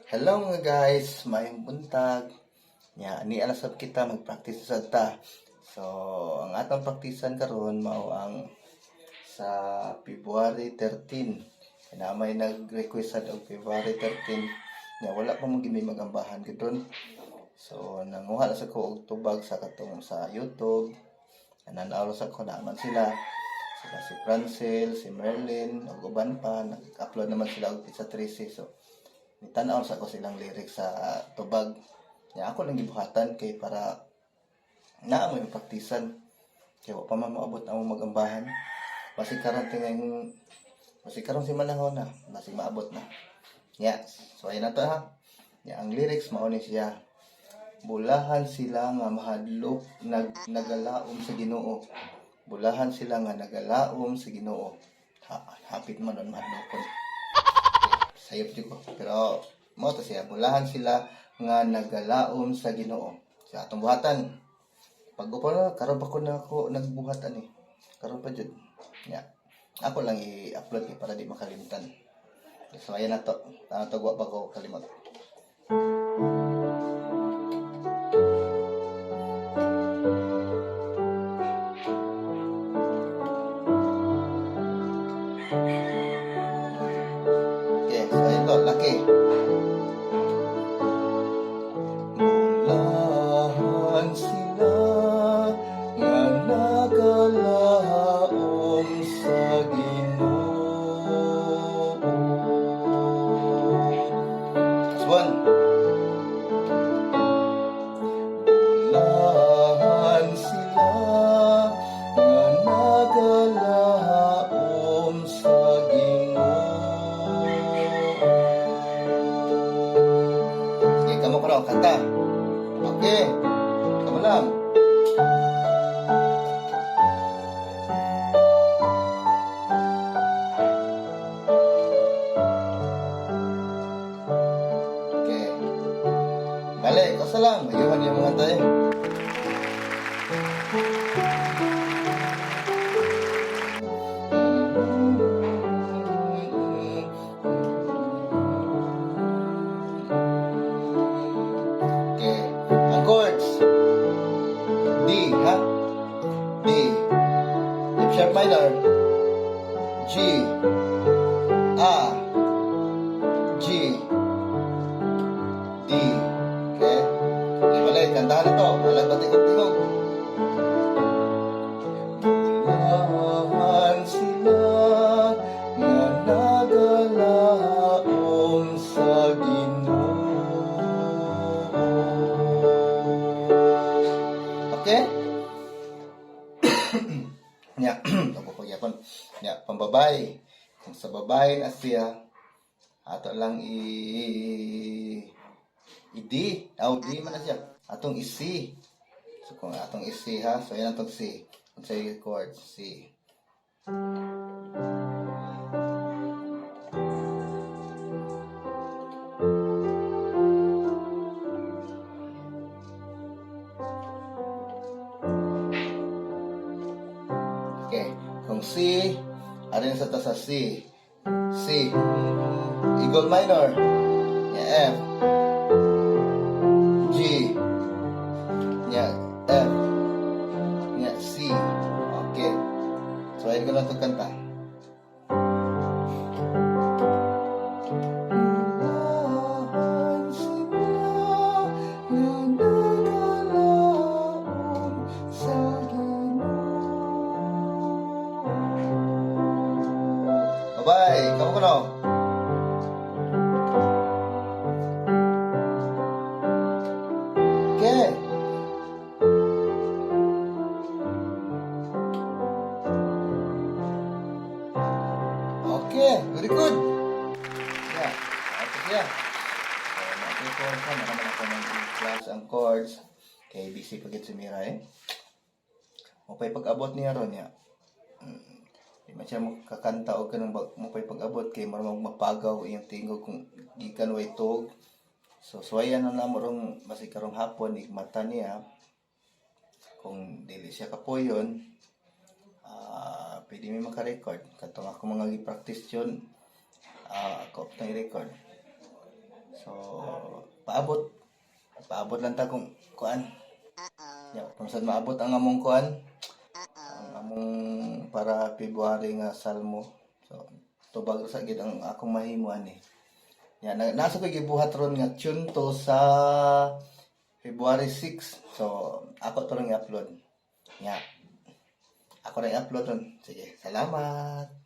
Hello mga guys, maayong buntag. Nya ni alasab kita magpractice sa ta. So, ang atong praktisan karon mao ang sa February 13. Kaya may nag-request sad og February 13. Nya wala pa mo gini magambahan gid. So, nanguha na sa ko og tubag sa katong sa YouTube. Nananaw sa ko naman sila. Sila si Francel, si Merlin, ug uban pa. Nag-upload naman sila og pizza 13. So, nitanaw sa ko silang lyrics sa tubag. Nya ako lang gibuhatan kay para naa mo yung praktisan. Kay wa pa man moabot ang magambahan. Basig karon tingay, basig karon si manahon na, basig maabot na. Ya, so ayun na to ha. Ya, ang lyrics mao ni siya. Bulahan sila nga mahadlok nagalaom sa Ginoo. Bulahan sila nga nagalaom sa Ginoo. Ha, hapit man on mahadlokon. Sayop jud ko. Pero mao to siya, bulahan sila nga nagalaom sa Ginoo. Sa atong buhatan. Pag upo na, karon pa ko na ako nagbuhat ani. Karon pa jud. Ya. Ako lang i-upload kay para di makalimtan. So ayan na to. Tama to, wa pa ko kalimot. Okay, so ayan to, laki. Bulahan sila nga nagalaom sa Ginoo. Aswan. Bulahan sila nga nagalaom sa Ginoo. Sige, kamo ko na, kanta. Okay, kamo lang. Okay. Balik, kasa lang. Ayuhan yung mga tayo. Okay. Ang chords. D, ha? D. F sharp minor. G. A. G. D. Okay? Okay, balik. Kantahan na to. Walang patingog-tingog. Bulahan sila nga nagalaom sa Ginoo. Okay? Nya, ako ko yapon. Nya, pambabay. Kung sa babae na siya, ato lang i D, aw D man na siya. Atong i C. So kung atong i C ha, so yan atong C. Kung sa chord C. Okay, kung C, arin sa ta sa C. C, Eagle minor, yeah, F, G, yeah, F, yeah, C. Okay. So, ayun ko lang itong kanta. Bulahan sila nga nagalaom sa Ginoo. Bye-bye! Kamu ko no? Okay. Okay, very good. Yeah, ito siya. So, mga chords ha, naman ako ng class ang chords. Kay busy pag si Mira eh. Okay, pag-abot niya ron niya. Di man siya makakanta o ganun mo pa'y pag-abot kay marunong mapagaw iyang tingog kung gikan way tug. So, suwayan na namo rong basig karong hapon igmata niya. Kung dili siya kapoyon, pwede mi maka-record. Katong ako mga gi-practice yun, ako na i-record. So, Paabot. Paabot lang ta kung kuan. Ya, kung saan maabot ang among kuan, ang among para February nga salmo. So, tubag ra sa gid ang akong mahimo ani. Ya, nasa ko gibuhat ron nga tune to sa February 6. So, ako to rin i-upload. Ya. Ako rin i-upload ron. Sige, salamat.